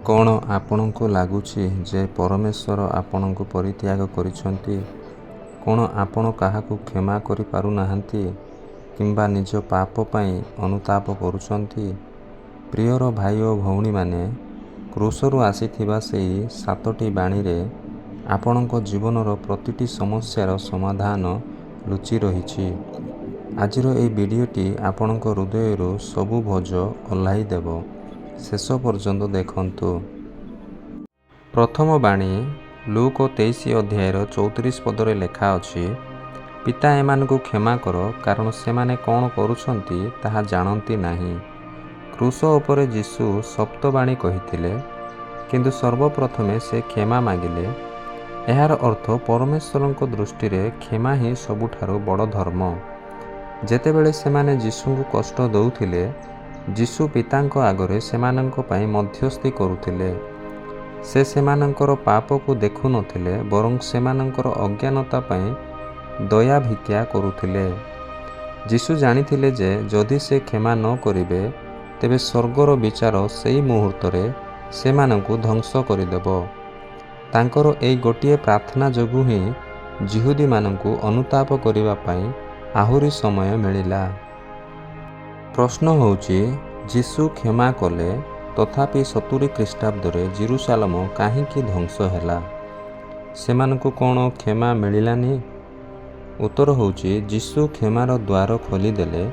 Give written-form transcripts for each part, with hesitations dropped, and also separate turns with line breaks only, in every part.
କ'ଣ ଆପଣଙ୍କୁ ଲାଗୁଛି ଯେ ପରମେଶ୍ୱର ଆପଣଙ୍କୁ ପରିତ୍ୟାଗ କରିଛନ୍ତି? କ'ଣ ଆପଣ କାହାକୁ କ୍ଷମା କରିପାରୁନାହାନ୍ତି କିମ୍ବା ନିଜ ପାପ ପାଇଁ ଅନୁତାପ କରୁଛନ୍ତି? ପ୍ରିୟର ଭାଇ ଓ ଭଉଣୀମାନେ, କ୍ରୁଶରୁ ଆସିଥିବା ସେହି ସାତଟି ବାଣୀରେ ଆପଣଙ୍କ ଜୀବନର ପ୍ରତିଟି ସମସ୍ୟାର ସମାଧାନ ଲୁଚି ରହିଛି। ଆଜିର ଏହି ଭିଡିଓଟି ଆପଣଙ୍କ ହୃଦୟରୁ ସବୁ ବୋଝ ଓହ୍ଲାଇ ଦେବ। ଶେଷ ପର୍ଯ୍ୟନ୍ତ ଦେଖନ୍ତୁ। ପ୍ରଥମ ବାଣୀ ଲୂକ 23 ଅଧ୍ୟାୟର 34 ପଦରେ ଲେଖାଅଛି, ପିତା, ଏମାନଙ୍କୁ କ୍ଷମା କର, କାରଣ ସେମାନେ କ'ଣ କରୁଛନ୍ତି ତାହା ଜାଣନ୍ତି ନାହିଁ। କ୍ରୁଶ ଉପରେ ଯୀଶୁ ସପ୍ତବାଣୀ କହିଥିଲେ, କିନ୍ତୁ ସର୍ବପ୍ରଥମେ ସେ କ୍ଷମା ମାଗିଲେ। ଏହାର ଅର୍ଥ ପରମେଶ୍ୱରଙ୍କ ଦୃଷ୍ଟିରେ କ୍ଷମା ହିଁ ସବୁଠାରୁ ବଡ଼ ଧର୍ମ। ଯେତେବେଳେ ସେମାନେ ଯୀଶୁଙ୍କୁ କଷ୍ଟ ଦେଉଥିଲେ, ଯୀଶୁ ପିତାଙ୍କ ଆଗରେ ସେମାନଙ୍କ ପାଇଁ ମଧ୍ୟସ୍ଥି କରୁଥିଲେ। ସେ ସେମାନଙ୍କର ପାପକୁ ଦେଖୁନଥିଲେ, ବରଂ ସେମାନଙ୍କର ଅଜ୍ଞାନତା ପାଇଁ ଦୟା ଭିକ୍ଷା କରୁଥିଲେ। ଯୀଶୁ ଜାଣିଥିଲେ ଯେ ଯଦି ସେ କ୍ଷମା ନ କରିବେ, ତେବେ ସ୍ୱର୍ଗର ବିଚାର ସେଇ ମୁହୂର୍ତ୍ତରେ ସେମାନଙ୍କୁ ଧ୍ୱଂସ କରିଦେବ। ତାଙ୍କର ଏଇ ଗୋଟିଏ ପ୍ରାର୍ଥନା ଯୋଗୁଁ ହିଁ ଯିହୁଦୀମାନଙ୍କୁ ଅନୁତାପ କରିବା ପାଇଁ ଆହୁରି ସମୟ ମିଳିଲା। ପ୍ରଶ୍ନ ହେଉଛି, ଯୀଶୁ କ୍ଷମା କଲେ, ତଥାପି 70 ଖ୍ରୀଷ୍ଟାବ୍ଦରେ ଯିରୂଶାଲମ କାହିଁକି ଧ୍ୱଂସ ହେଲା? ସେମାନଙ୍କୁ କ'ଣ କ୍ଷମା ମିଳିଲାନି? ଉତ୍ତର ହେଉଛି, ଯୀଶୁ କ୍ଷମାର ଦ୍ୱାର ଖୋଲିଦେଲେ,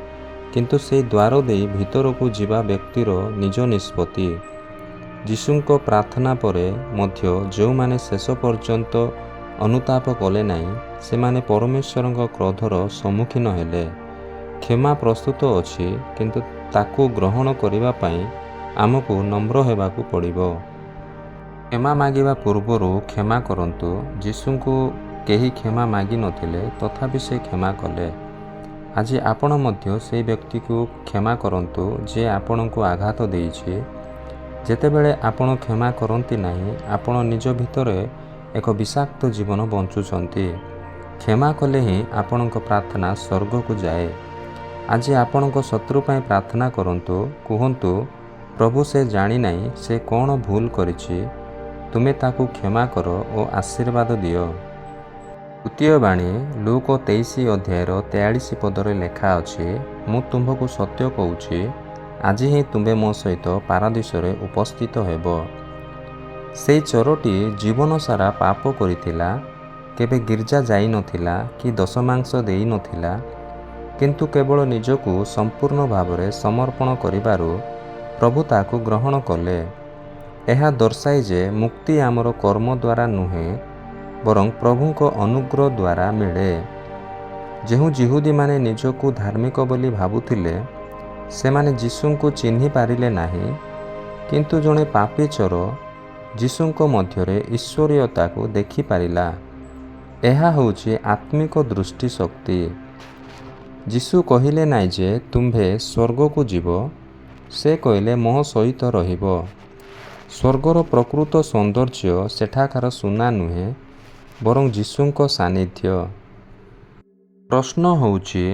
କିନ୍ତୁ ସେଇ ଦ୍ୱାର ଦେଇ ଭିତରକୁ ଯିବା ବ୍ୟକ୍ତିର ନିଜ ନିଷ୍ପତ୍ତି। ଯୀଶୁଙ୍କ ପ୍ରାର୍ଥନା ପରେ ମଧ୍ୟ ଯେଉଁମାନେ ଶେଷ ପର୍ଯ୍ୟନ୍ତ ଅନୁତାପ କଲେ ନାହିଁ, ସେମାନେ ପରମେଶ୍ୱରଙ୍କ କ୍ରୋଧର ସମ୍ମୁଖୀନ ହେଲେ। କ୍ଷମା ପ୍ରସ୍ତୁତ ଅଛି, କିନ୍ତୁ ତାକୁ ଗ୍ରହଣ କରିବା ପାଇଁ ଆମକୁ ନମ୍ର ହେବାକୁ ପଡ଼ିବ। କ୍ଷମା ମାଗିବା ପୂର୍ବରୁ କ୍ଷମା କରନ୍ତୁ। ଯୀଶୁଙ୍କୁ କେହି କ୍ଷମା ମାଗିନଥିଲେ, ତଥାପି ସେ କ୍ଷମା କଲେ। ଆଜି ଆପଣ ମଧ୍ୟ ସେହି ବ୍ୟକ୍ତିକୁ କ୍ଷମା କରନ୍ତୁ ଯିଏ ଆପଣଙ୍କୁ ଆଘାତ ଦେଇଛି। ଯେତେବେଳେ ଆପଣ କ୍ଷମା କରନ୍ତି ନାହିଁ, ଆପଣ ନିଜ ଭିତରେ ଏକ ବିଷାକ୍ତ ଜୀବନ ବଞ୍ଚୁଛନ୍ତି। କ୍ଷମା କଲେ ହିଁ ଆପଣଙ୍କ ପ୍ରାର୍ଥନା ସ୍ୱର୍ଗକୁ ଯାଏ। ଆଜି ଆପଣଙ୍କ ଶତ୍ରୁ ପାଇଁ ପ୍ରାର୍ଥନା କରନ୍ତୁ। କୁହନ୍ତୁ, ପ୍ରଭୁ, ସେ ଜାଣିନାହିଁ ସେ କ'ଣ ଭୁଲ କରିଛି। ତୁମେ ତାକୁ କ୍ଷମା କର ଓ ଆଶୀର୍ବାଦ ଦିଅ। ଦ୍ୱିତୀୟ ବାଣୀ ଲୂକ 23 ଅଧ୍ୟାୟର 43 ପଦରେ ଲେଖା ଅଛି, ମୁଁ ତୁମ୍ଭକୁ ସତ୍ୟ କହୁଛି, ଆଜି ହିଁ ତୁମ୍ଭେ ମୋ ସହିତ ପାରାଦୀସରେ ଉପସ୍ଥିତ ହେବ। ସେଇ ଚୋରଟି ଜୀବନ ସାରା ପାପ କରିଥିଲା, କେବେ ଗିର୍ଜା ଯାଇନଥିଲା କି ଦଶମାଂଶ ଦେଇନଥିଲା, କିନ୍ତୁ କେବଳ ନିଜକୁ ସମ୍ପୂର୍ଣ୍ଣ ଭାବରେ ସମର୍ପଣ କରିବାରୁ ପ୍ରଭୁ ତାକୁ ଗ୍ରହଣ କଲେ। ଏହା ଦର୍ଶାଏ ଯେ ମୁକ୍ତି ଆମର କର୍ମ ଦ୍ୱାରା ନୁହେଁ, ବରଂ ପ୍ରଭୁଙ୍କ ଅନୁଗ୍ରହ ଦ୍ୱାରା ମିଳେ। ଯେଉଁ ଯିହୁଦୀମାନେ ନିଜକୁ ଧାର୍ମିକ ବୋଲି ଭାବୁଥିଲେ, ସେମାନେ ଯୀଶୁଙ୍କୁ ଚିହ୍ନି ପାରିଲେ ନାହିଁ, କିନ୍ତୁ ଜଣେ ପାପୀ ଚୋର ଯୀଶୁଙ୍କ ମଧ୍ୟରେ ଈଶ୍ୱରୀୟତାକୁ ଦେଖିପାରିଲା। ଏହା ହେଉଛି ଆତ୍ମିକ ଦୃଷ୍ଟି ଶକ୍ତି। ଯୀଶୁ କହିଲେ ନାହିଁ ଯେ ତୁମ୍ଭେ ସ୍ୱର୍ଗକୁ ଯିବ, ସେ କହିଲେ, ମୋ ସହିତ ରହିବ। ସ୍ୱର୍ଗର ପ୍ରକୃତ ସୌନ୍ଦର୍ଯ୍ୟ ସେଠାକାର ସୁନା ନୁହେଁ, ବରଂ ଯୀଶୁଙ୍କ ସାନ୍ନିଧ୍ୟ। ପ୍ରଶ୍ନ ହେଉଛି,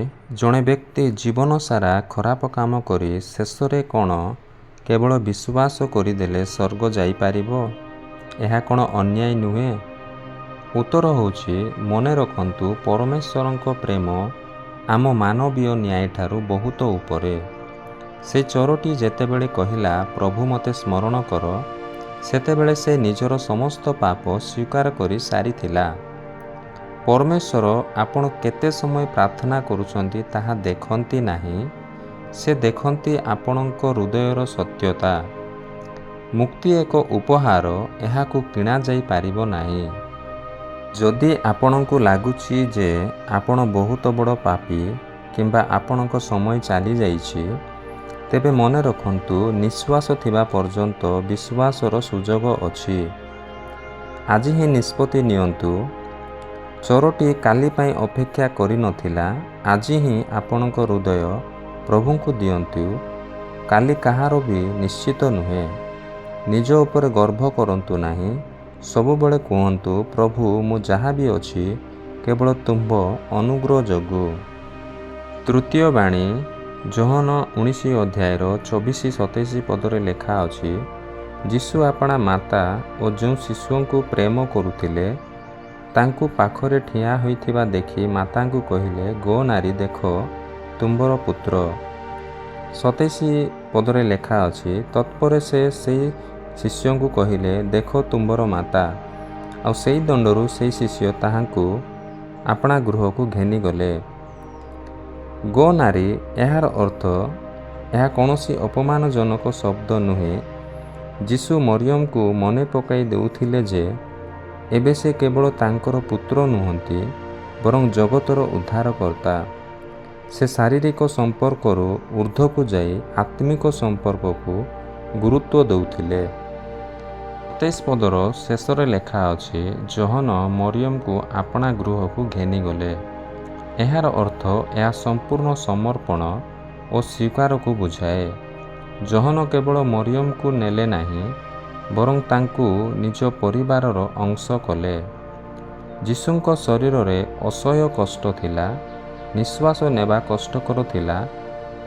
ଜଣେ ବ୍ୟକ୍ତି ଜୀବନସାରା ଖରାପ କାମ କରି ଶେଷରେ କ'ଣ କେବଳ ବିଶ୍ୱାସ କରିଦେଲେ ସ୍ୱର୍ଗ ଯାଇପାରିବ? ଏହା କ'ଣ ଅନ୍ୟାୟ ନୁହେଁ? ଉତ୍ତର ହେଉଛି, ମନେ ରଖନ୍ତୁ, ପରମେଶ୍ୱରଙ୍କ ପ୍ରେମ ଆମ ମାନବୀୟ ନ୍ୟାୟଠାରୁ ବହୁତ ଉପରେ। ସେ ଚୋରଟି ଯେତେବେଳେ କହିଲା, ପ୍ରଭୁ, ମୋତେ ସ୍ମରଣ କର, ସେତେବେଳେ ସେ ନିଜର ସମସ୍ତ ପାପ ସ୍ୱୀକାର କରି ସାରିଥିଲା। ପରମେଶ୍ୱର ଆପଣ କେତେ ସମୟ ପ୍ରାର୍ଥନା କରୁଛନ୍ତି ତାହା ଦେଖନ୍ତି ନାହିଁ, ସେ ଦେଖନ୍ତି ଆପଣଙ୍କ ହୃଦୟର ସତ୍ୟତା। ମୁକ୍ତି ଏକ ଉପହାର, ଏହାକୁ କିଣାଯାଇପାରିବ ନାହିଁ। ଯଦି ଆପଣଙ୍କୁ ଲାଗୁଛି ଯେ ଆପଣ ବହୁତ ବଡ଼ ପାପୀ କିମ୍ବା ଆପଣଙ୍କ ସମୟ ଚାଲିଯାଇଛି, ତେବେ ମନେ ରଖନ୍ତୁ, ନିଶ୍ୱାସ ଥିବା ପର୍ଯ୍ୟନ୍ତ ବିଶ୍ୱାସର ସୁଯୋଗ ଅଛି। ଆଜି ହିଁ ନିଷ୍ପତ୍ତି ନିଅନ୍ତୁ। ଚୋରଟି କାଲି ପାଇଁ ଅପେକ୍ଷା କରିନଥିଲା। ଆଜି ହିଁ ଆପଣଙ୍କ ହୃଦୟ ପ୍ରଭୁଙ୍କୁ ଦିଅନ୍ତୁ। କାଲି କାହାର ବି ନିଶ୍ଚିତ ନୁହେଁ। ନିଜ ଉପରେ ଗର୍ବ କରନ୍ତୁ ନାହିଁ। ସବୁବେଳେ କୁହନ୍ତୁ, ପ୍ରଭୁ, ମୁଁ ଯାହା ବି ଅଛି କେବଳ ତୁମ୍ଭ ଅନୁଗ୍ରହ ଯୋଗୁଁ। ତୃତୀୟ ବାଣୀ ଯୋହନ 19 ଅଧ୍ୟାୟର 24 27 ପଦରେ ଲେଖା ଅଛି, ଯୀଶୁ ଆପଣା ମାତା ଓ ଯେଉଁ ଶିଷ୍ୟଙ୍କୁ ପ୍ରେମ କରୁଥିଲେ, ତାଙ୍କୁ ପାଖରେ ଠିଆ ହୋଇଥିବା ଦେଖି ମାତାଙ୍କୁ କହିଲେ, ଗୋ ନାରୀ, ଦେଖ, ତୁମ୍ଭର ପୁତ୍ର। 27 ପଦରେ ଲେଖା ଅଛି, ତତ୍ପରେ ସେ ସେଇ ଶିଷ୍ୟଙ୍କୁ କହିଲେ, ଦେଖ, ତୁମ୍ଭର ମାତା। ଆଉ ସେଇ ଦଣ୍ଡରୁ ସେଇ ଶିଷ୍ୟ ତାହାଙ୍କୁ ଆପଣା ଗୃହକୁ ଘେନିଗଲେ। ଗୋ ନାରୀ, ଏହାର ଅର୍ଥ ଏହା କୌଣସି ଅପମାନଜନକ ଶବ୍ଦ ନୁହେଁ। ଯୀଶୁ ମରିୟମକୁ ମନେ ପକାଇ ଦେଉଥିଲେ ଯେ ଏବେ ସେ କେବଳ ତାଙ୍କର ପୁତ୍ର ନୁହନ୍ତି, ବରଂ ଜଗତର ଉଦ୍ଧାରକର୍ତ୍ତା। ସେ ଶାରୀରିକ ସମ୍ପର୍କରୁ ଉର୍ଦ୍ଧ୍ୱକୁ ଯାଇ ଆତ୍ମିକ ସମ୍ପର୍କକୁ ଗୁରୁତ୍ୱ ଦେଉଥିଲେ। 27 ପଦର ଶେଷରେ ଲେଖା ଅଛି, ଯୋହନ ମରିୟମକୁ ଆପଣା ଗୃହକୁ ଘେନିଗଲେ। ଏହାର ଅର୍ଥ ଏହା ସମ୍ପୂର୍ଣ୍ଣ ସମର୍ପଣ ଓ ସ୍ୱୀକାରକୁ ବୁଝାଏ। ଯୋହନ କେବଳ ମରିୟମକୁ ନେଲେ ନାହିଁ, ବରଂ ତାଙ୍କୁ ନିଜ ପରିବାରର ଅଂଶ କଲେ। ଯୀଶୁଙ୍କ ଶରୀରରେ ଅସହ୍ୟ କଷ୍ଟ ଥିଲା, ନିଶ୍ୱାସ ନେବା କଷ୍ଟକର ଥିଲା,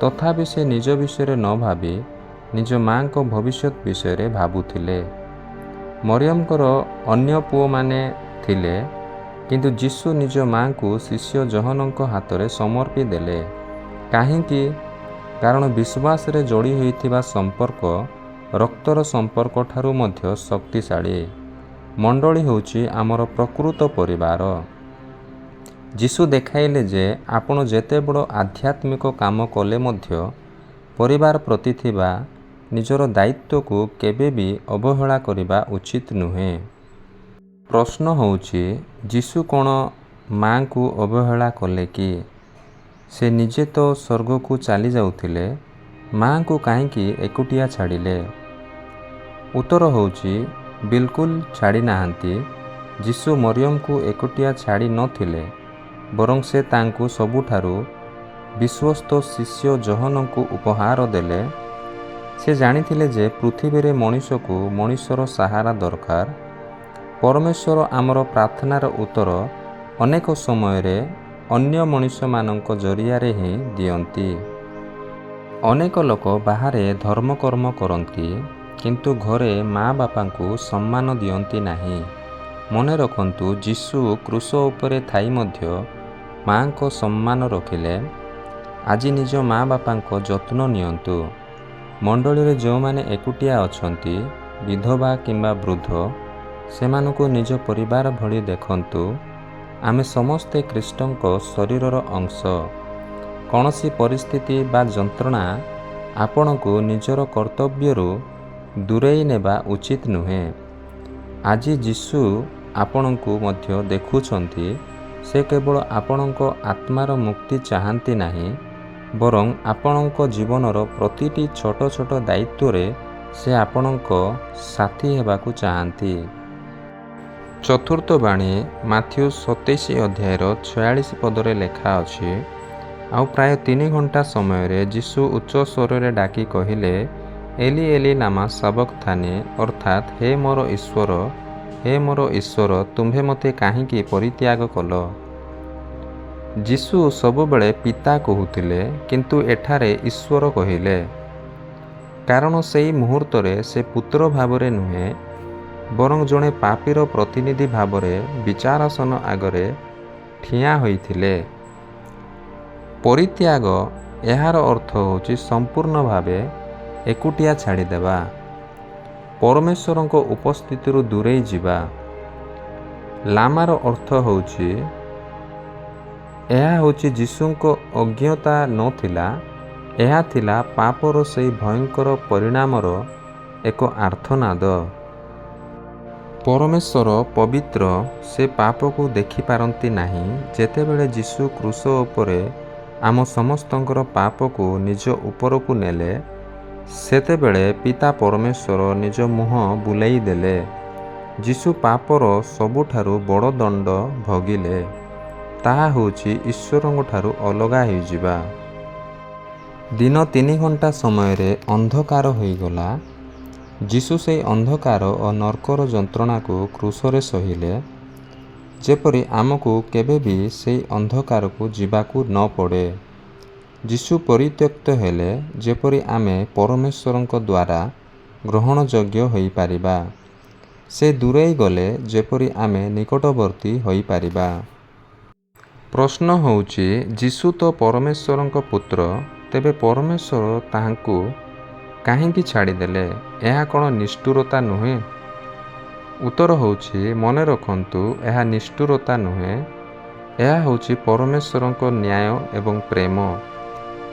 ତଥାପି ସେ ନିଜ ବିଷୟରେ ନ ଭାବି ନିଜ ମାଙ୍କ ଭବିଷ୍ୟତ ବିଷୟରେ ଭାବୁଥିଲେ। ମରିୟମଙ୍କର ଅନ୍ୟ ପୁଅମାନେ ଥିଲେ, କିନ୍ତୁ ଯୀଶୁ ନିଜ ମାଙ୍କୁ ଶିଷ୍ୟ ଯୋହନଙ୍କ ହାତରେ ସମର୍ପି ଦେଲେ। କାହିଁକି? କାରଣ ବିଶ୍ୱାସରେ ଯୋଡ଼ି ହୋଇଥିବା ସମ୍ପର୍କ ରକ୍ତର ସମ୍ପର୍କଠାରୁ ମଧ୍ୟ ଶକ୍ତିଶାଳୀ। ମଣ୍ଡଳୀ ହେଉଛି ଆମର ପ୍ରକୃତ ପରିବାର। ଯୀଶୁ ଦେଖାଇଲେ ଯେ ଆପଣ ଯେତେ ବଡ଼ ଆଧ୍ୟାତ୍ମିକ କାମ କଲେ ମଧ୍ୟ ପରିବାର ପ୍ରତି ଥିବା ନିଜର ଦାୟିତ୍ୱକୁ କେବେ ବି ଅବହେଳା କରିବା ଉଚିତ ନୁହେଁ। ପ୍ରଶ୍ନ ହେଉଛି, ଯୀଶୁ କ'ଣ ମାଙ୍କୁ ଅବହେଳା କଲେ କି? ସେ ନିଜେ ତ ସ୍ୱର୍ଗକୁ ଚାଲି ଯାଉଥିଲେ, ମାଙ୍କୁ କାହିଁକି ଏକୁଟିଆ ଛାଡ଼ିଲେ? ଉତ୍ତର ହେଉଛି, ବିଲକୁଲ ଛାଡ଼ି ନାହାନ୍ତି। ଯୀଶୁ ମରିୟମକୁ ଏକୁଟିଆ ଛାଡ଼ି ନଥିଲେ, ବରଂ ସେ ତାଙ୍କୁ ସବୁଠାରୁ ବିଶ୍ୱସ୍ତ ଶିଷ୍ୟ ଯୋହନଙ୍କୁ ଉପହାର ଦେଲେ। ସେ ଜାଣିଥିଲେ ଯେ ପୃଥିବୀରେ ମଣିଷକୁ ମଣିଷର ସାହାରା ଦରକାର। ପରମେଶ୍ୱର ଆମର ପ୍ରାର୍ଥନାର ଉତ୍ତର ଅନେକ ସମୟରେ ଅନ୍ୟ ମଣିଷମାନଙ୍କ ଜରିଆରେ ହିଁ ଦିଅନ୍ତି। ଅନେକ ଲୋକ ବାହାରେ ଧର୍ମକର୍ମ କରନ୍ତି, କିନ୍ତୁ ଘରେ ମା ବାପାଙ୍କୁ ସମ୍ମାନ ଦିଅନ୍ତି ନାହିଁ। ମନେ ରଖନ୍ତୁ, ଯୀଶୁ କ୍ରୁଶ ଉପରେ ଥାଇ ମଧ୍ୟ ମାଙ୍କ ସମ୍ମାନ ରଖିଲେ। ଆଜି ନିଜ ମା ବାପାଙ୍କ ଯତ୍ନ ନିଅନ୍ତୁ। ମଣ୍ଡଳୀରେ ଯେଉଁମାନେ ଏକୁଟିଆ ଅଛନ୍ତି, ବିଧବା କିମ୍ବା ବୃଦ୍ଧ, ସେମାନଙ୍କୁ ନିଜ ପରିବାର ଭଳି ଦେଖନ୍ତୁ। ଆମେ ସମସ୍ତେ ଖ୍ରୀଷ୍ଟଙ୍କ ଶରୀରର ଅଂଶ। କୌଣସି ପରିସ୍ଥିତି ବା ଯନ୍ତ୍ରଣା ଆପଣଙ୍କୁ ନିଜର କର୍ତ୍ତବ୍ୟରୁ ଦୂରେଇ ନେବା ଉଚିତ ନୁହେଁ। ଆଜି ଯୀଶୁ ଆପଣଙ୍କୁ ମଧ୍ୟ ଦେଖୁଛନ୍ତି। ସେ କେବଳ ଆପଣଙ୍କ ଆତ୍ମାର ମୁକ୍ତି ଚାହାନ୍ତି ନାହିଁ, ବରଂ ଆପଣଙ୍କ ଜୀବନର ପ୍ରତିଟି ଛୋଟ ଛୋଟ ଦାୟିତ୍ୱରେ ସେ ଆପଣଙ୍କ ସାଥୀ ହେବାକୁ ଚାହାନ୍ତି। ଚତୁର୍ଥ ବାଣୀ, ମାଥ୍ୟୁ 27 ଅଧ୍ୟାୟର 46 ପଦରେ ଲେଖା ଅଛି, ଆଉ ପ୍ରାୟ 3 ଘଣ୍ଟା ସମୟରେ ଯୀଶୁ ଉଚ୍ଚ ସ୍ୱରରେ ଡାକି କହିଲେ, ଏଲି ଏଲି ଲାମା ସାବକ୍ଥାନି, ଅର୍ଥାତ୍ ହେ ମୋର ଈଶ୍ୱର, ହେ ମୋର ଈଶ୍ୱର, ତୁମ୍ଭେ ମୋତେ କାହିଁକି ପରିତ୍ୟାଗ କଲ? ଯୀଶୁ ସବୁବେଳେ ପିତା କହୁଥିଲେ, କିନ୍ତୁ ଏଠାରେ ଈଶ୍ୱର କହିଲେ, କାରଣ ସେଇ ମୁହୂର୍ତ୍ତରେ ସେ ପୁତ୍ର ଭାବରେ ନୁହେଁ, ବରଂ ଜଣେ ପାପୀର ପ୍ରତିନିଧି ଭାବରେ ବିଚାରାସନ ଆଗରେ ଠିଆ ହୋଇଥିଲେ। ପରିତ୍ୟାଗ, ଏହାର ଅର୍ଥ ହେଉଛି ସମ୍ପୂର୍ଣ୍ଣ ଭାବେ ଏକୁଟିଆ ଛାଡ଼ିଦେବା, ପରମେଶ୍ୱରଙ୍କ ଉପସ୍ଥିତିରୁ ଦୂରେଇ ଯିବା। ଲାମାର ଅର୍ଥ ହେଉଛି, ଏହା ହେଉଛି ଯୀଶୁଙ୍କ ଅଜ୍ଞତା ନଥିଲା, ଏହା ଥିଲା ପାପର ସେଇ ଭୟଙ୍କର ପରିଣାମର ଏକ ଆର୍ତ୍ତନାଦ। ପରମେଶ୍ୱର ପବିତ୍ର, ସେ ପାପକୁ ଦେଖିପାରନ୍ତି ନାହିଁ। ଯେତେବେଳେ ଯୀଶୁ କ୍ରୁଶ ଉପରେ ଆମ ସମସ୍ତଙ୍କର ପାପକୁ ନିଜ ଉପରକୁ ନେଲେ, ସେତେବେଳେ ପିତା ପରମେଶ୍ୱର ନିଜ ମୁହଁ ବୁଲାଇ ଦେଲେ। ଯୀଶୁ ପାପର ସବୁଠାରୁ ବଡ଼ ଦଣ୍ଡ ଭୋଗିଲେ, ତାହା ହେଉଛି ଈଶ୍ୱରଙ୍କଠାରୁ ଅଲଗା ହୋଇଯିବା। ଦିନ 3 ଘଣ୍ଟା ସମୟରେ ଅନ୍ଧକାର ହୋଇଗଲା। ଯୀଶୁ ସେଇ ଅନ୍ଧକାର ଓ ନର୍କର ଯନ୍ତ୍ରଣାକୁ କ୍ରୁଶରେ ସହିଲେ, ଯେପରି ଆମକୁ କେବେ ବି ସେଇ ଅନ୍ଧକାରକୁ ଯିବାକୁ ନ ପଡ଼େ। ଯୀଶୁ ପରିତ୍ୟକ୍ତ ହେଲେ, ଯେପରି ଆମେ ପରମେଶ୍ୱରଙ୍କ ଦ୍ୱାରା ଗ୍ରହଣଯୋଗ୍ୟ ହୋଇପାରିବା। ସେ ଦୂରେଇ ଗଲେ ଯେପରି ଆମେ ନିକଟବର୍ତ୍ତୀ ହୋଇପାରିବା। ପ୍ରଶ୍ନ ହେଉଛି, ଯୀଶୁ ତ ପରମେଶ୍ୱରଙ୍କ ପୁତ୍ର, ତେବେ ପରମେଶ୍ୱର ତାହାଙ୍କୁ କାହିଁକି ଛାଡ଼ିଦେଲେ? ଏହା କ'ଣ ନିଷ୍ଠୁରତା ନୁହେଁ? ଉତ୍ତର ହେଉଛି, ମନେ ରଖନ୍ତୁ, ଏହା ନିଷ୍ଠୁରତା ନୁହେଁ। ଏହା ହେଉଛି ପରମେଶ୍ୱରଙ୍କ ନ୍ୟାୟ ଏବଂ ପ୍ରେମ।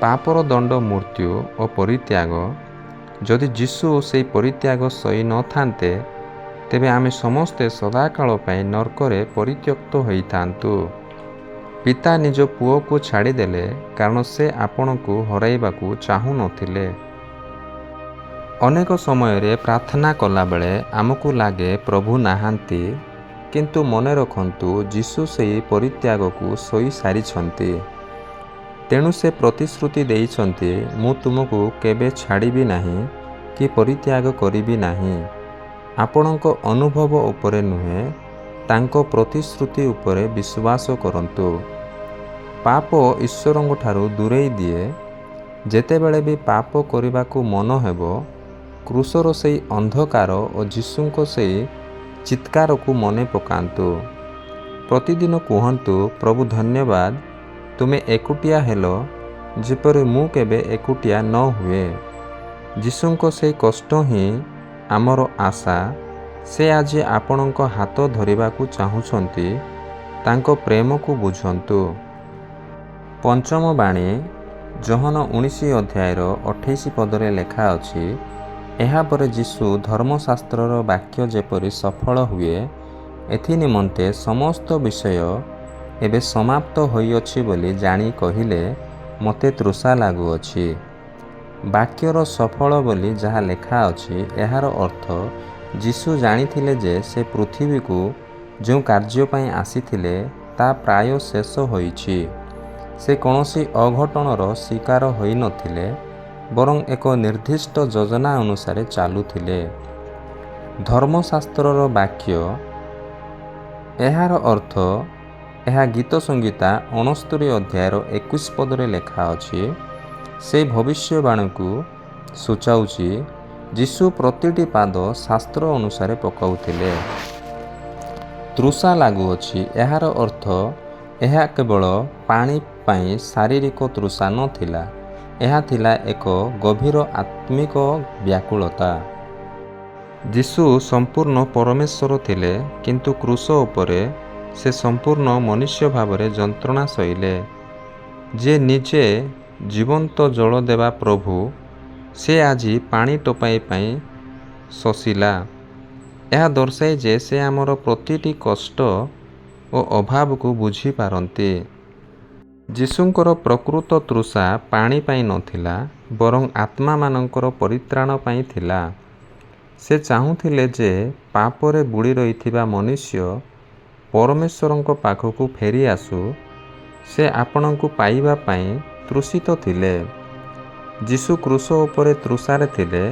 ପାପର ଦଣ୍ଡ ମୃତ୍ୟୁ ଓ ପରିତ୍ୟାଗ। ଯଦି ଯୀଶୁ ସେହି ପରିତ୍ୟାଗ ସହି ନଥାନ୍ତେ, ତେବେ ଆମେ ସମସ୍ତେ ସଦାକାଳ ପାଇଁ ନର୍କରେ ପରିତ୍ୟକ୍ତ ହୋଇଥାନ୍ତୁ। ପିତା ନିଜ ପୁଅକୁ ଛାଡ଼ିଦେଲେ କାରଣ ସେ ଆପଣଙ୍କୁ ହରାଇବାକୁ ଚାହୁଁନଥିଲେ। ଅନେକ ସମୟରେ ପ୍ରାର୍ଥନା କଲାବେଳେ ଆମକୁ ଲାଗେ ପ୍ରଭୁ ନାହାନ୍ତି, କିନ୍ତୁ ମନେ ରଖନ୍ତୁ, ଯୀଶୁ ସେହି ପରିତ୍ୟାଗକୁ ସହି ସାରିଛନ୍ତି। ତେଣୁ ସେ ପ୍ରତିଶ୍ରୁତି ଦେଇଛନ୍ତି, ମୁଁ ତୁମକୁ କେବେ ଛାଡ଼ିବି ନାହିଁ କି ପରିତ୍ୟାଗ କରିବି ନାହିଁ। ଆପଣଙ୍କ ଅନୁଭବ ଉପରେ ନୁହେଁ, ତାଙ୍କ ପ୍ରତିଶ୍ରୁତି ଉପରେ ବିଶ୍ୱାସ କରନ୍ତୁ। ପାପ ଈଶ୍ୱରଙ୍କଠାରୁ ଦୂରେଇ ଦିଏ। ଯେତେବେଳେ ବି ପାପ କରିବାକୁ ମନ ହେବ, କ୍ରୁଶର ସେହି ଅନ୍ଧକାର ଓ ଯୀଶୁଙ୍କ ସେହି ଚିତ୍କାରକୁ ମନେ ପକାନ୍ତୁ। ପ୍ରତିଦିନ କୁହନ୍ତୁ, ପ୍ରଭୁ ଧନ୍ୟବାଦ, ତୁମେ ଏକୁଟିଆ ହେଲ ଯେପରି ମୁଁ କେବେ ଏକୁଟିଆ ନ ହୁଏ। ଯୀଶୁଙ୍କ ସେହି କଷ୍ଟ ହିଁ ଆମର ଆଶା। ସେ ଆଜି ଆପଣଙ୍କ ହାତ ଧରିବାକୁ ଚାହୁଁଛନ୍ତି। ତାଙ୍କ ପ୍ରେମକୁ ବୁଝନ୍ତୁ। ପଞ୍ଚମ ବାଣୀ, ଯୋହନ 19 ଅଧ୍ୟାୟର 28 ପଦରେ ଲେଖା ଅଛି, ଏହାପରେ ଯୀଶୁ ଧର୍ମଶାସ୍ତ୍ରର ବାକ୍ୟ ଯେପରି ସଫଳ ହୁଏ, ଏଥି ନିମନ୍ତେ ସମସ୍ତ ବିଷୟ ଏବେ ସମାପ୍ତ ହୋଇଅଛି ବୋଲି ଜାଣି କହିଲେ, ମୋତେ ତୃଷା ଲାଗୁଅଛି। ବାକ୍ୟର ସଫଳ ବୋଲି ଯାହା ଲେଖା ଅଛି, ଏହାର ଅର୍ଥ ଯୀଶୁ ଜାଣିଥିଲେ ଯେ ସେ ପୃଥିବୀକୁ ଯେଉଁ କାର୍ଯ୍ୟ ପାଇଁ ଆସିଥିଲେ ତା ପ୍ରାୟ ଶେଷ ହୋଇଛି। ସେ କୌଣସି ଅଘଟଣର ଶିକାର ହୋଇନଥିଲେ, ବରଂ ଏକ ନିର୍ଦ୍ଦିଷ୍ଟ ଯୋଜନା ଅନୁସାରେ ଚାଲୁଥିଲେ। ଧର୍ମଶାସ୍ତ୍ରର ବାକ୍ୟ, ଏହାର ଅର୍ଥ ଏହା ଗୀତ ସଂହିତା 69 ଅଧ୍ୟାୟର 21 ପଦରେ ଲେଖା ଅଛି, ସେହି ଭବିଷ୍ୟବାଣୀକୁ ସୂଚାଉଛି। ଯୀଶୁ ପ୍ରତିଟି ପାଦ ଶାସ୍ତ୍ର ଅନୁସାରେ ପକାଉଥିଲେ। ତୃଷା ଲାଗୁଅଛି, ଏହାର ଅର୍ଥ ଏହା କେବଳ ପାଣି ପାଇଁ ଶାରୀରିକ ତୃଷା ନଥିଲା, ଏହା ଥିଲା ଏକ ଗଭୀର ଆତ୍ମିକ ବ୍ୟାକୁଳତା। ଯୀଶୁ ସମ୍ପୂର୍ଣ୍ଣ ପରମେଶ୍ୱର ଥିଲେ, କିନ୍ତୁ କ୍ରୁଶ ଉପରେ ସେ ସମ୍ପୂର୍ଣ୍ଣ ମନୁଷ୍ୟ ଭାବରେ ଯନ୍ତ୍ରଣା ସହିଲେ। ଯିଏ ନିଜେ ଜୀବନ୍ତ ଜଳ ଦେବା ପ୍ରଭୁ, ସେ ଆଜି ପାଣି ଟୋପାଏ ପାଇଁ ଶୋଷିଲା। ଏହା ଦର୍ଶାଏ ଯେ ସେ ଆମର ପ୍ରତିଟି କଷ୍ଟ ଓ ଅଭାବକୁ ବୁଝିପାରନ୍ତି। ଯୀଶୁଙ୍କର ପ୍ରକୃତ ତୃଷା ପାଣି ପାଇଁ ନଥିଲା, ବରଂ ଆତ୍ମାମାନଙ୍କର ପରିତ୍ରାଣ ପାଇଁ ଥିଲା। ସେ ଚାହୁଁଥିଲେ ଯେ ପାପରେ ବୁଡ଼ି ରହିଥିବା ମନୁଷ୍ୟ ପରମେଶ୍ୱରଙ୍କ ପାଖକୁ ଫେରି ଆସୁ। ସେ ଆପଣଙ୍କୁ ପାଇବା ପାଇଁ ତୃଷିତ ଥିଲେ। ଯୀଶୁ କ୍ରୁଶ ଉପରେ ତୃଷାରେ ଥିଲେ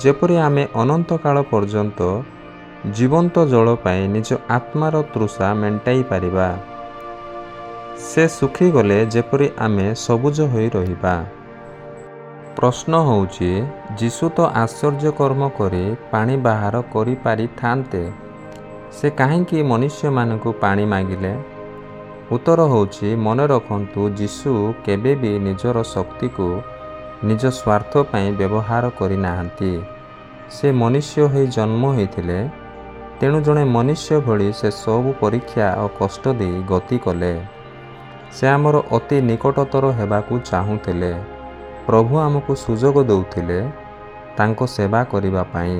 ଯେପରି ଆମେ ଅନନ୍ତକାଳ ପର୍ଯ୍ୟନ୍ତ ଜୀବନ୍ତ ଜଳ ପାଇଁ ନିଜ ଆତ୍ମାର ତୃଷା ମେଣ୍ଟାଇ ପାରିବା। ସେ ଶୁଖିଗଲେ ଯେପରି ଆମେ ସବୁଜ ହୋଇ ରହିବା। ପ୍ରଶ୍ନ ହେଉଛି, ଯୀଶୁ ତ ଆଶ୍ଚର୍ଯ୍ୟ କର୍ମ କରି ପାଣି ବାହାର କରିପାରିଥାନ୍ତେ, ସେ କାହିଁକି ମନୁଷ୍ୟମାନଙ୍କୁ ପାଣି ମାଗିଲେ? ଉତ୍ତର ହେଉଛି, ମନେ ରଖନ୍ତୁ, ଯୀଶୁ କେବେ ବି ନିଜର ଶକ୍ତିକୁ ନିଜ ସ୍ୱାର୍ଥ ପାଇଁ ବ୍ୟବହାର କରିନାହାନ୍ତି। ସେ ମନୁଷ୍ୟ ହୋଇ ଜନ୍ମ ହୋଇଥିଲେ, ତେଣୁ ଜଣେ ମନୁଷ୍ୟ ଭଳି ସେ ସବୁ ପରୀକ୍ଷା ଓ କଷ୍ଟ ଦେଇ ଗତି କଲେ। ସେ ଆମର ଅତି ନିକଟତର ହେବାକୁ ଚାହୁଁଥିଲେ। ପ୍ରଭୁ ଆମକୁ ସୁଯୋଗ ଦେଉଥିଲେ ତାଙ୍କ ସେବା କରିବା ପାଇଁ।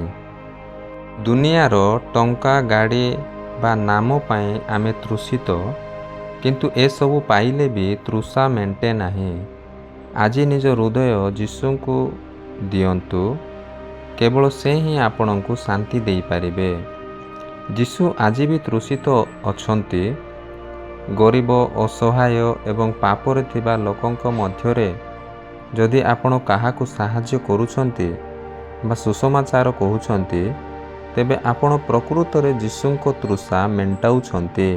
ଦୁନିଆର ଟଙ୍କା, ଗାଡ଼ି ବା ନାମ ପାଇଁ ଆମେ ତୃଷିତ, କିନ୍ତୁ ଏସବୁ ପାଇଲେ ବି ତୃଷା ମେଣ୍ଟେ ନାହିଁ। ଆଜି ନିଜ ହୃଦୟ ଯୀଶୁଙ୍କୁ ଦିଅନ୍ତୁ। କେବଳ ସେ ହିଁ ଆପଣଙ୍କୁ ଶାନ୍ତି ଦେଇପାରିବେ। ଯୀଶୁ ଆଜି ବି ତୃଷିତ ଅଛନ୍ତି। ଗରିବ, ଅସହାୟ ଏବଂ ପାପରେ ଥିବା ଲୋକଙ୍କ ମଧ୍ୟରେ ଯଦି ଆପଣ କାହାକୁ ସାହାଯ୍ୟ କରୁଛନ୍ତି ବା ସୁସମାଚାର କହୁଛନ୍ତି, ତେବେ ଆପଣ ପ୍ରକୃତରେ ଯୀଶୁଙ୍କ ତୃଷା ମେଣ୍ଟାଉଛନ୍ତି।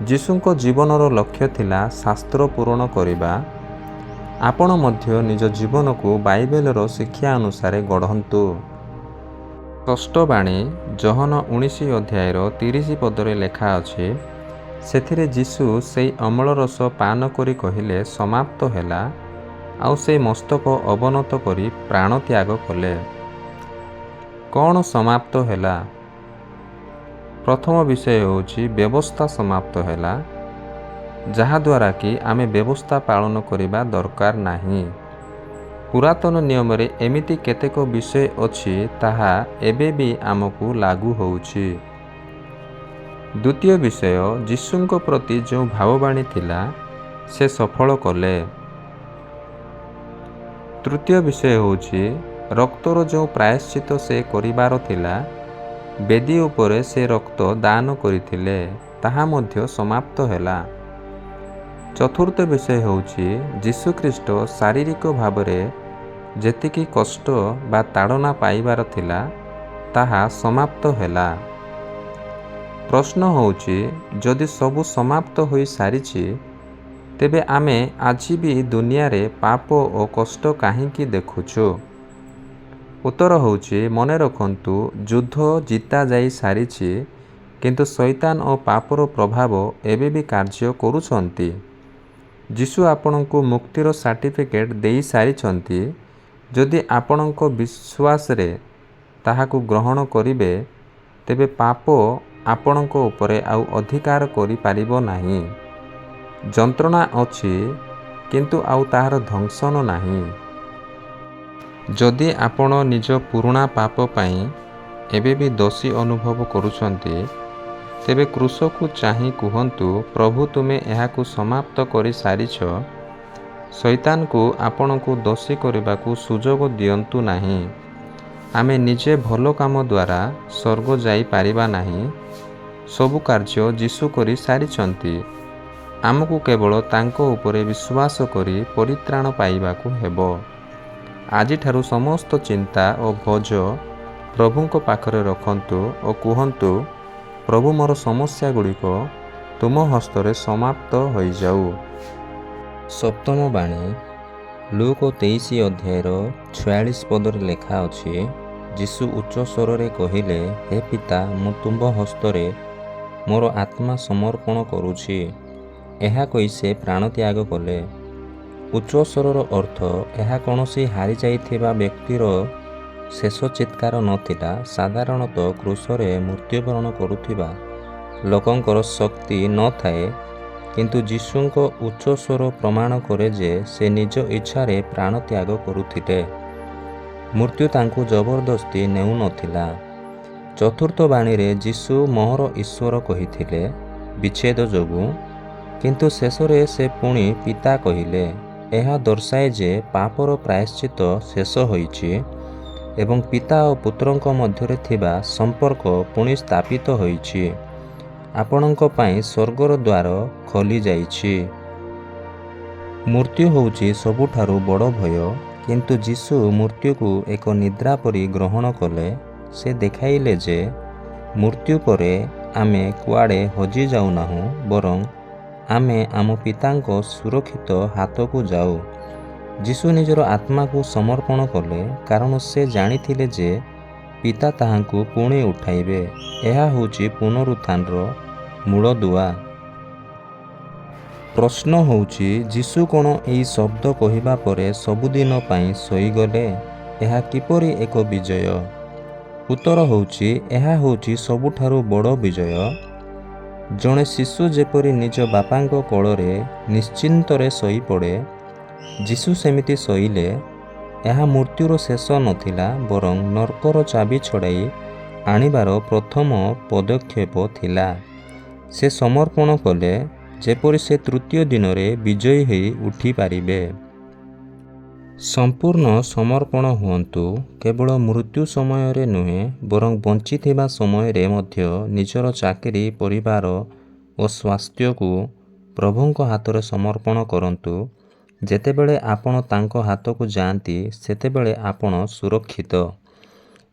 ଯୀଶୁଙ୍କ ଜୀବନର ଲକ୍ଷ୍ୟ ଥିଲା ଶାସ୍ତ୍ର ପୂରଣ କରିବା। ଆପଣ ମଧ୍ୟ ନିଜ ଜୀବନକୁ ବାଇବେଲର ଶିକ୍ଷା ଅନୁସାରେ ଗଢ଼ନ୍ତୁ। ଷଷ୍ଠ ବାଣୀ, ଯୋହନ 19 ଅଧ୍ୟାୟର 30 ପଦରେ ଲେଖା ଅଛି, ସେଥିରେ ଯୀଶୁ ସେଇ ଅମ୍ଳରସ ପାନ କରି କହିଲେ, ସମାପ୍ତ ହେଲା, ଆଉ ସେ ମସ୍ତକ ଅବନତ କରି ପ୍ରାଣତ୍ୟାଗ କଲେ। କ'ଣ ସମାପ୍ତ ହେଲା? ପ୍ରଥମ ବିଷୟ ହେଉଛି ବ୍ୟବସ୍ଥା ସମାପ୍ତ ହେଲା, ଯାହାଦ୍ୱାରା କି ଆମେ ବ୍ୟବସ୍ଥା ପାଳନ କରିବା ଦରକାର ନାହିଁ। ପୁରାତନ ନିୟମରେ ଏମିତି କେତେକ ବିଷୟ ଅଛି, ତାହା ଏବେ ବି ଆମକୁ ଲାଗୁ ହେଉଛି। ଦ୍ୱିତୀୟ ବିଷୟ, ଯୀଶୁଙ୍କ ପ୍ରତି ଯେଉଁ ଭାବବାଣୀ ଥିଲା ସେ ସଫଳ କଲେ। ତୃତୀୟ ବିଷୟ ହେଉଛି ରକ୍ତର ଯେଉଁ ପ୍ରାୟଶ୍ଚିତ ସେ କରିବାର ଥିଲା, ବେଦୀ ଉପରେ ସେ ରକ୍ତ ଦାନ କରିଥିଲେ, ତାହା ମଧ୍ୟ ସମାପ୍ତ ହେଲା। ଚତୁର୍ଥ ବିଷୟ ହେଉଛି ଯୀଶୁଖ୍ରୀଷ୍ଟ ଶାରୀରିକ ଭାବରେ ଯେତିକି କଷ୍ଟ ବା ତାଡ଼ନା ପାଇବାର ଥିଲା, ତାହା ସମାପ୍ତ ହେଲା। ପ୍ରଶ୍ନ ହେଉଛି, ଯଦି ସବୁ ସମାପ୍ତ ହୋଇସାରିଛି, ତେବେ ଆମେ ଆଜି ବି ଦୁନିଆରେ ପାପ ଓ କଷ୍ଟ କାହିଁକି ଦେଖୁଛୁ? ଉତ୍ତର ହେଉଛି, ମନେ ରଖନ୍ତୁ, ଯୁଦ୍ଧ ଜିତା ଯାଇ ସାରିଛି, କିନ୍ତୁ ଶୈତାନ ଓ ପାପର ପ୍ରଭାବ ଏବେ ବି କାର୍ଯ୍ୟ କରୁଛନ୍ତି। ଯୀଶୁ ଆପଣଙ୍କୁ ମୁକ୍ତିର ସାର୍ଟିଫିକେଟ୍ ଦେଇସାରିଛନ୍ତି। ଯଦି ଆପଣଙ୍କ ବିଶ୍ୱାସରେ ତାହାକୁ ଗ୍ରହଣ କରିବେ, ତେବେ ପାପ ଆପଣଙ୍କ ଉପରେ ଆଉ ଅଧିକାର କରିପାରିବ ନାହିଁ। ଯନ୍ତ୍ରଣା ଅଛି, କିନ୍ତୁ ଆଉ ତାହାର ଧ୍ୱଂସନ ନାହିଁ। ଯଦି ଆପଣ ନିଜ ପୁରୁଣା ପାପ ପାଇଁ ଏବେ ବି ଦୋଷୀ ଅନୁଭବ କରୁଛନ୍ତି, ତେବେ କ୍ରୁଶକୁ ଚାହିଁ କୁହନ୍ତୁ, ପ୍ରଭୁ, ତୁମେ ଏହାକୁ ସମାପ୍ତ କରିସାରିଛ। ଶୈତାନକୁ ଆପଣଙ୍କୁ ଦୋଷୀ କରିବାକୁ ସୁଯୋଗ ଦିଅନ୍ତୁ ନାହିଁ। ଆମେ ନିଜେ ଭଲ କାମ ଦ୍ୱାରା ସ୍ୱର୍ଗ ଯାଇପାରିବା ନାହିଁ। ସବୁ କାର୍ଯ୍ୟ ଯୀଶୁ କରିସାରିଛନ୍ତି। ଆମକୁ କେବଳ ତାଙ୍କ ଉପରେ ବିଶ୍ୱାସ କରି ପରିତ୍ରାଣ ପାଇବାକୁ ହେବ। ଆଜିଠାରୁ ସମସ୍ତ ଚିନ୍ତା ଓ ବୋଝ ପ୍ରଭୁଙ୍କ ପାଖରେ ରଖନ୍ତୁ ଓ କୁହନ୍ତୁ, ପ୍ରଭୁ, ମୋର ସମସ୍ୟା ଗୁଡ଼ିକ ତୁମ ହସ୍ତରେ ସମାପ୍ତ ହୋଇଯାଉ। ସପ୍ତମ ବାଣୀ, ଲୂକ 23 ଅଧ୍ୟାୟର 46 ପଦରେ ଲେଖା ଅଛି, ଯୀଶୁ ଉଚ୍ଚ ସ୍ୱରରେ କହିଲେ, ହେ ପିତା, ମୁଁ ତୁମ୍ଭ ହସ୍ତରେ ମୋର ଆତ୍ମା ସମର୍ପଣ କରୁଛି। ଏହା କହି ସେ ପ୍ରାଣତ୍ୟାଗ କଲେ। ଉଚ୍ଚ ସ୍ୱରର ଅର୍ଥ, ଏହା କୌଣସି ହାରିଯାଇଥିବା ବ୍ୟକ୍ତିର ଶେଷ ଚିତ୍କାର ନଥିଲା। ସାଧାରଣତଃ କ୍ରୁଶରେ ମୃତ୍ୟୁବରଣ କରୁଥିବା ଲୋକଙ୍କର ଶକ୍ତି ନଥାଏ, କିନ୍ତୁ ଯୀଶୁଙ୍କ ଉଚ୍ଚ ସ୍ୱର ପ୍ରମାଣ କରେ ଯେ ସେ ନିଜ ଇଚ୍ଛାରେ ପ୍ରାଣତ୍ୟାଗ କରୁଥିଲେ। ମୃତ୍ୟୁ ତାଙ୍କୁ ଜବରଦସ୍ତି ନେଉନଥିଲା। ଚତୁର୍ଥ ବାଣୀରେ ଯୀଶୁ ମୋହର ଈଶ୍ୱର କହିଥିଲେ, ବିଚ୍ଛେଦ ଯୋଗୁଁ, କିନ୍ତୁ ଶେଷରେ ସେ ପୁଣି ପିତା କହିଲେ। ଏହା ଦର୍ଶାଏ ଯେ ପାପର ପ୍ରାୟଶ୍ଚିତ ଶେଷ ହୋଇଛି ଏବଂ ପିତା ଓ ପୁତ୍ରଙ୍କ ମଧ୍ୟରେ ଥିବା ସମ୍ପର୍କ ପୁଣି ସ୍ଥାପିତ ହୋଇଛି। ଆପଣଙ୍କ ପାଇଁ ସ୍ୱର୍ଗର ଦ୍ୱାର ଖୋଲିଯାଇଛି। ମୃତ୍ୟୁ ହେଉଛି ସବୁଠାରୁ ବଡ଼ ଭୟ, କିନ୍ତୁ ଯୀଶୁ ମୃତ୍ୟୁକୁ ଏକ ନିଦ୍ରା ପରି ଗ୍ରହଣ କଲେ। ସେ ଦେଖାଇଲେ ଯେ ମୃତ୍ୟୁ ପରେ ଆମେ କୁଆଡ଼େ ହଜି ଯାଉନାହୁଁ, ବରଂ ଆମେ ଆମ ପିତାଙ୍କ ସୁରକ୍ଷିତ ହାତକୁ ଯାଉ। ଯୀଶୁ ନିଜର ଆତ୍ମାକୁ ସମର୍ପଣ କଲେ, କାରଣ ସେ ଜାଣିଥିଲେ ଯେ ପିତା ତାହାଙ୍କୁ ପୁଣି ଉଠାଇବେ। ଏହା ହେଉଛି ପୁନରୁତ୍ଥାନର ମୂଳଦୁଆ। ପ୍ରଶ୍ନ ହେଉଛି, ଯୀଶୁ କ'ଣ ଏହି ଶବ୍ଦ କହିବା ପରେ ସବୁଦିନ ପାଇଁ ଶୋଇଗଲେ? ଏହା କିପରି ଏକ ବିଜୟ? ଉତ୍ତର ହେଉଛି, ଏହା ହେଉଛି ସବୁଠାରୁ ବଡ଼ ବିଜୟ। ଜଣେ ଶିଶୁ ଯେପରି ନିଜ ବାପାଙ୍କ କୋଳରେ ନିଶ୍ଚିନ୍ତରେ ଶୋଇପଡ଼େ, ଯୀଶୁ ସେମିତି ଶୋଇଲେ। ଏହା ମୃତ୍ୟୁର ଶେଷ ନଥିଲା, ବରଂ ନର୍କର ଚାବି ଛଡ଼ାଇ ଆଣିବାର ପ୍ରଥମ ପଦକ୍ଷେପ ଥିଲା। ସେ ସମର୍ପଣ କଲେ, ଯେପରି ସେ ତୃତୀୟ ଦିନରେ ବିଜୟୀ ହୋଇ ଉଠିପାରିବେ। ସମ୍ପୂର୍ଣ୍ଣ ସମର୍ପଣ ହୁଅନ୍ତୁ। କେବଳ ମୃତ୍ୟୁ ସମୟରେ ନୁହେଁ, ବରଂ ବଞ୍ଚିଥିବା ସମୟରେ ମଧ୍ୟ ନିଜର ଚାକିରି, ପରିବାର ଓ ସ୍ୱାସ୍ଥ୍ୟକୁ ପ୍ରଭୁଙ୍କ ହାତରେ ସମର୍ପଣ କରନ୍ତୁ। ଯେତେବେଳେ ଆପଣ ତାଙ୍କ ହାତକୁ ଯାଆନ୍ତି, ସେତେବେଳେ ଆପଣ ସୁରକ୍ଷିତ।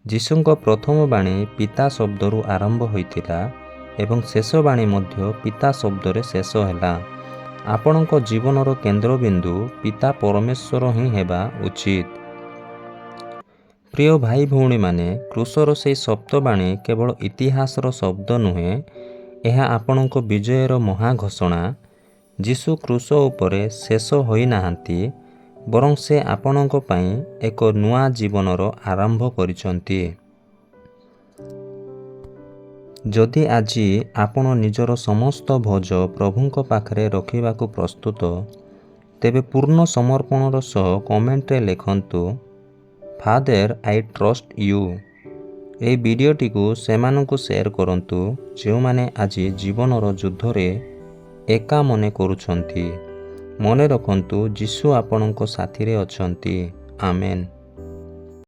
ଯୀଶୁଙ୍କ ପ୍ରଥମ ବାଣୀ ପିତା ଶବ୍ଦରୁ ଆରମ୍ଭ ହୋଇଥିଲା ଏବଂ ଶେଷ ବାଣୀ ମଧ୍ୟ ପିତା ଶବ୍ଦରେ ଶେଷ ହେଲା। ଆପଣଙ୍କ ଜୀବନର କେନ୍ଦ୍ରବିନ୍ଦୁ ପିତା ପରମେଶ୍ୱର ହିଁ ହେବା ଉଚିତ। ପ୍ରିୟ ଭାଇ ଭଉଣୀମାନେ, କ୍ରୁଶର ସେହି ଶବ୍ଦବାଣୀ କେବଳ ଇତିହାସର ଶବ୍ଦ ନୁହେଁ, ଏହା ଆପଣଙ୍କ ବିଜୟର ମହା ଘୋଷଣା। ଯୀଶୁ କ୍ରୁଶ ଉପରେ ଶେଷ ହୋଇନାହାନ୍ତି, ବରଂ ସେ ଆପଣଙ୍କ ପାଇଁ ଏକ ନୂଆ ଜୀବନର ଆରମ୍ଭ କରିଛନ୍ତି। ଯଦି ଆଜି ଆପଣ ନିଜର ସମସ୍ତ ବୋଝ ପ୍ରଭୁଙ୍କ ପାଖରେ ରଖିବାକୁ ପ୍ରସ୍ତୁତ, ତେବେ ପୂର୍ଣ୍ଣ ସମର୍ପଣର ସହ କମେଣ୍ଟରେ ଲେଖନ୍ତୁ, "Father, I trust you." ଏହି ଭିଡ଼ିଓଟିକୁ ସେମାନଙ୍କୁ ସେୟାର କରନ୍ତୁ ଯେଉଁମାନେ ଆଜି ଜୀବନର ଯୁଦ୍ଧରେ ଏକା ମନେ କରୁଛନ୍ତି। ମନେ ରଖନ୍ତୁ, ଯୀଶୁ ଆପଣଙ୍କ ସାଥିରେ ଅଛନ୍ତି। ଆମେନ୍।